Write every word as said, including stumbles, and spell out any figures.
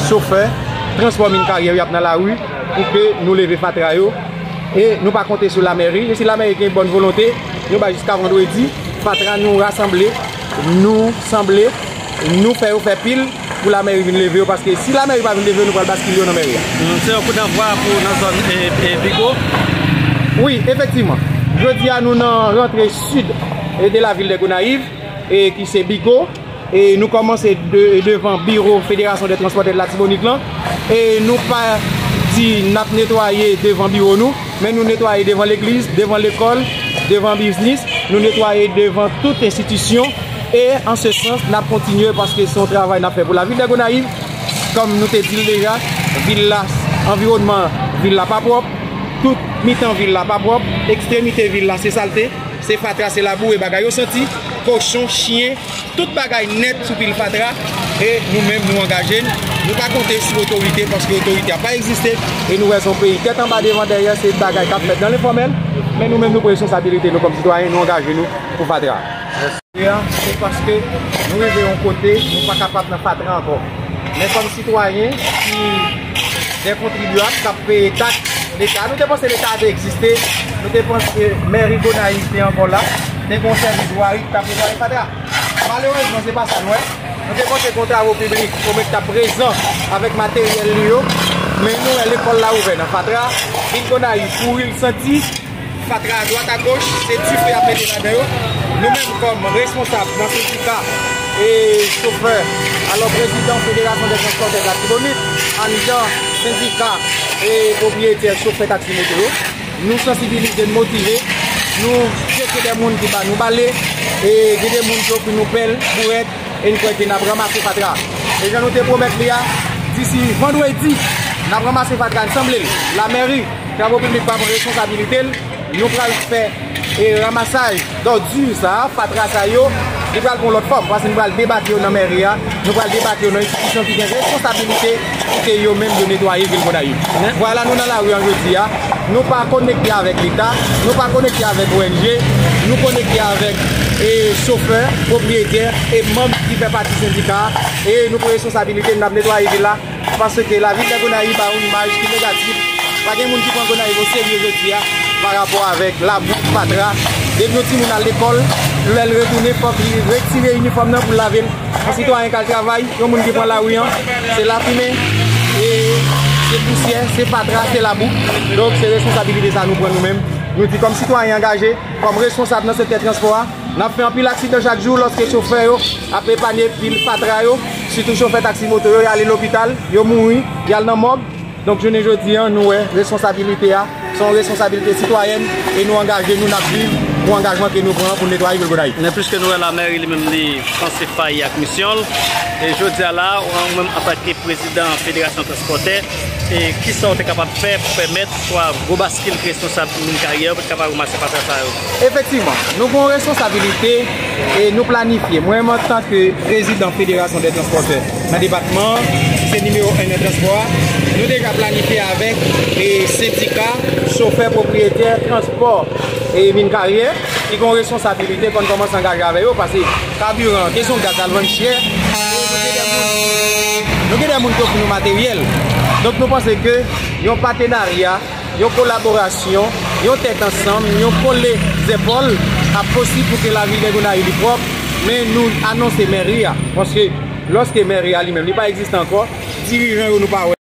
chofè transpò Min Karyè yo ap nan lari pou ke nou leve fatra yo. E nou pa konte sou lamèri. E si lamèri gen bòn volonte, nou bay jiska vandredi, fatra nou rasanble, nou sanble, nou fè yo fè pil pou lamèri vin leve yo, paske si lamèri pa vin leve yo, nou pral baskile yo nan mèri a. Mm, se yon kout anvwa pou nan zòn, e, e, Bigo. Wi, efektivman. Jodi a, nou nan rantre sid, e, de la ville de Gonayiv, e, ki se Bigo. E nou kòmanse de, devan biwo Federasyon dè Transpòtè de Latibonit lan. E nou pa di n ap netwaye devan biwo nou, men nou netwaye devan legliz, devan lekòl, devan biznis, nou netwaye devan tout enstitisyon. E an se sans, n ap kontinye paske se yon travay n ap fè pou lavil de Gonayiv. Kòm nou te di l deja, vil la, anviwònman vil la pa pwòp, tout mitan vil la pa pwòp, ekstremite vil la se salte, se fatra, se labou e bagay yo santi, kochon, chyen, tout bagay nèt sou pil fatra. E nou menm, nou angaje n, nou pa konte sou otorite, paske otorite a pa egziste. E nou wè se yon peyi tèt anba devan dèyè, se bagay k ap fèt nan lenfòmèl. Men nou menm, nou pran responsabilite nou kòm sitwayen, nou angaje nou pou fatra. Se paske nou rive yon kote, nou pa kapab nan fatra ankò. Men kòm sitwayen ki de kontribyab k ap peye taks Leta, nou te panse Leta te egziste, nou te panse mèri Gonayiv te ankò la, te gen yon sèvis vwari ki t ap netwaye fatra. Malerezman, se pa sa n wè. Nou te panse gen yon travo piblik, omwen ki t ap prezan avèk materyèl li yo, men nou wè lekòl la ouvè nan fatra, vil Gonayiv pouri, l santi, fatra adwat agoch, se dife y ap mete ladan yo. Nou menm kòm responsab nan sendika e chofè, alò prezidan Federasyon dè Transpòtè Latibonit, anndan sendika e pwopriyetè chofè taksi moto yo, nou sansibilize, n motive, nou tcheke de moun ki ba nou bale, e gen de moun ki ofri nou pèl, bourèt, e n kwè ke n ap ranmase fatra. E jan nou te pwomèt li a, disi vandredi, n ap ranmase fatra, n sanble l. Lamèri, travo piblik pa pran responsabilite l, nou pral fè, e, ramasaj dòdi sa a, fatra sa yo, li pral pran lòt fòm, paske nou pral debake yo nan mèri a, nou pral debake yo nan enstitisyon ki gen responsabilite pou ke yo menm yo netwaye vil Gonayiv. Vwala, nou nan lari an jodi a, nou pa konekte avèk Leta, nou pa konekte avèk O N G, nou konekte avèk, e, chofè, pwopriyetè e manm ki fè pati sendika a, e nou pran responsabilite n, n ap netwaye vil la. Paske lavil de Gonayiv ba yon imaj ki negatif. Pa gen moun ki pran Gonayiv o serye jodi a pa rapò avèk labou, fatra. Depi yon timoun al lekòl, lè l retounen, fòk li retire inifòm nan pou l lave l. Yon sitwayen k al travay, yon moun ki pran lari an, se lafimen, e se pousyè, se fatra, se labou. Donk, se responsabilite sa nou pran nou menm. Nou di kòm sitwayen angaje, kòm responsab nan sektè transpò a, n ap fè anpil aksidan chak jou lòske chofè yo ap epanye pil fatra yo, sitou chofè taksi moto yo, y ale lopital, yo mouri, y al nan mòg. Donk, jounen jodi a, nou wè responsabilite a, se yon responsabilite sitwayèn, e nou angaje nou, n ap viv pou angajman ke nou pran pou netwaye vil Gonayiv. Men pliske nou wè lamèri li menm li panse fayi ak misyon l, e jodi a la, ou menm antanke prezidan Federasyon Transpòtè, e kisa w te kapab fè pou pèmèt swa gwo baskil ke responsab Min Karyè yo pa t kapab ranmase fatra sa yo? Efektivman, nou gen yon responsabilite e nou planifye. Mwen menm, antanke prezidan Federasyon dè Transpòtè nan depatman an, ki se nimewo en nan transpò a, nou deja planifye avèk, e, sendika chofè pwopriyetè transpò, e, Min Karyè, ki gen yon responsabilite pou n kòmanse angaje avè yo, paske kabiran, kesyon gaz la, l vann chè. E nou gen de moun, nou gen de moun ki ofri nou materyèl. Donk, nou panse ke yon patenarya, yon kolaborasyon, yon tèt ansanm, yon kole zepòl ap posib pou ke lavil de Gonayiv li pwòp, men nou anonse mèri a, paske lòske mèri a li menm li pa egziste ankò, dirijan yo nou pa wè.